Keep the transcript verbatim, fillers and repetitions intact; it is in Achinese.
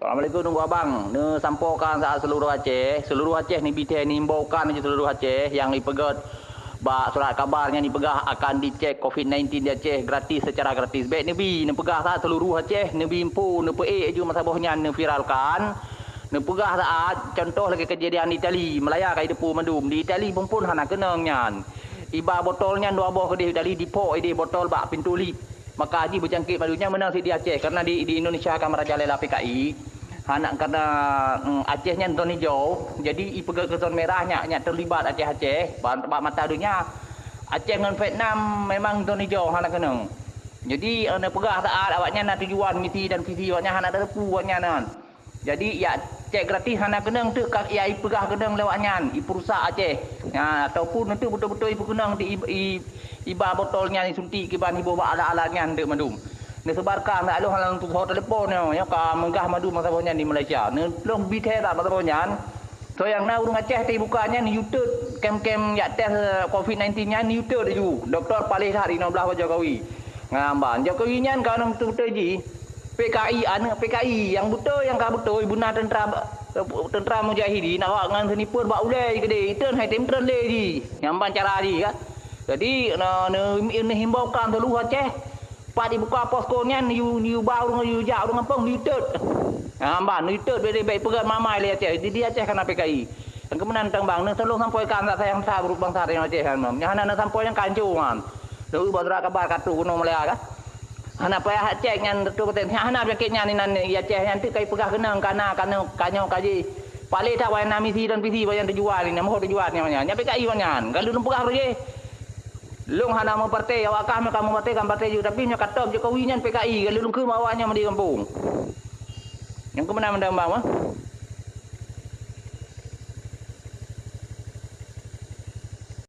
Assalamualaikum Teungku Abang. Neusampoekan saat seuluruh Aceh, seuluruh Aceh neubi thèe neuimbaukan keu seuluruh Aceh nyang ipeugèt bak surat kabar nyang ipeugah akan dicek covid sembilan belas di Aceh gratis, secara gratis. Bèk neubi, neupeugah saat seuluruh Aceh, neubi info, neupeuék ju meusaboh nyan neuviralkan. Neupeugah saat, contoh lagèe keujadian Itali, Malaya ka jiteupeue mandum. Di Itali phon-phon hana keunong nyan. Iba botol nyan dua boh keudéh Itali, dipok idéh botol bak pintoe lift. Maka jih beujangkét mandum nyan meunan cit di Aceh, karena di, di Indonesia ka meurajalela P K I. Hana karena, mm, Aceh nyan zon hijau, jadi ipeugah keu zon merah nyak, nyak teulibat Aceh-Aceh bak, bak mata donya. Aceh ngon Vietnam memang zon hijau hana keunong. Jadi, eh, neupeugah saat awaknyan na tujuan, misi dan visi awaknyan hana teupeue awaknyan nyan. Jadi, jak cek gratis hana keunong teuk ka ya ipeugah keunong lé awaknyan, ipeurusak Aceh. Ha, ataupun neuteuek beutôi-beutôi ipeukeunong di i, i, iba botol nyan isuntik kiban iboh bak alat-alat nyan teuk mandum. Neusebarkan lam tusoe telepon nyoe, nyoe ka meugah mandum masa boh nyan di Malaysia. Neulông bi thèe that masa boh nyan. Soe nyang na ureueng Aceh teubuka nyan, neuyue teut kem-kem jak tes, eh, covid sembilan belas nyan, neuyue teut laju. Dokto paléh that inoe blaih bak Jokowi. Ngon ban Jokowi nyan ka ureueng beutôi-beutôi jih. P K I, aneuk P K I nyang beutôi, nyang ka beutôi beuna teuntra, teuntra mujahidin awak ngon sniper bak ulèe keudéh, itreun hai tem treun lé jih. Nyan ban cara jih kan. Jadi, na, ne, neuhimbaukan seuluruh Aceh, pat ibuka posko nyan, neuyue, neuyue ba ureueng, neuyue jak ureueng gampông, neuyue teut. Nyan ban, neuyue teut, bèk, bèk ipeugah mamai lé Aceh. Di, di Aceh ka na P K I. Nyang keu meunan teuk bang, neutulông sampaikan rasa nyang sa buet bansa tanyoe Aceh nyan. Nyang hana neusampoe nyan ka hanco nyan. Lheueh bak surat kabar ka trôk keunoe Malaya kan. Hana payah cek nyan reutôh persen. Hana penyakit nyan inan di Aceh nyan teuk ka ipeugah keunong, ka na, ka nyoe, ka nyoe, ka jih. Paléh that awaknyan na misi dan visi awaknyan tujuan nyan, moh tujuan nyan, nyan P K I awaknyan. Ka lôn peugah roh jih. Lôn hana meupartai, awak kah meukamoe partai, kan partai ju, tapi nyoe ka top Jokowi nyan P K I, ka lôn kheun awaknyan meudeh gampông. Nyang keu meunan mandum bang, eh.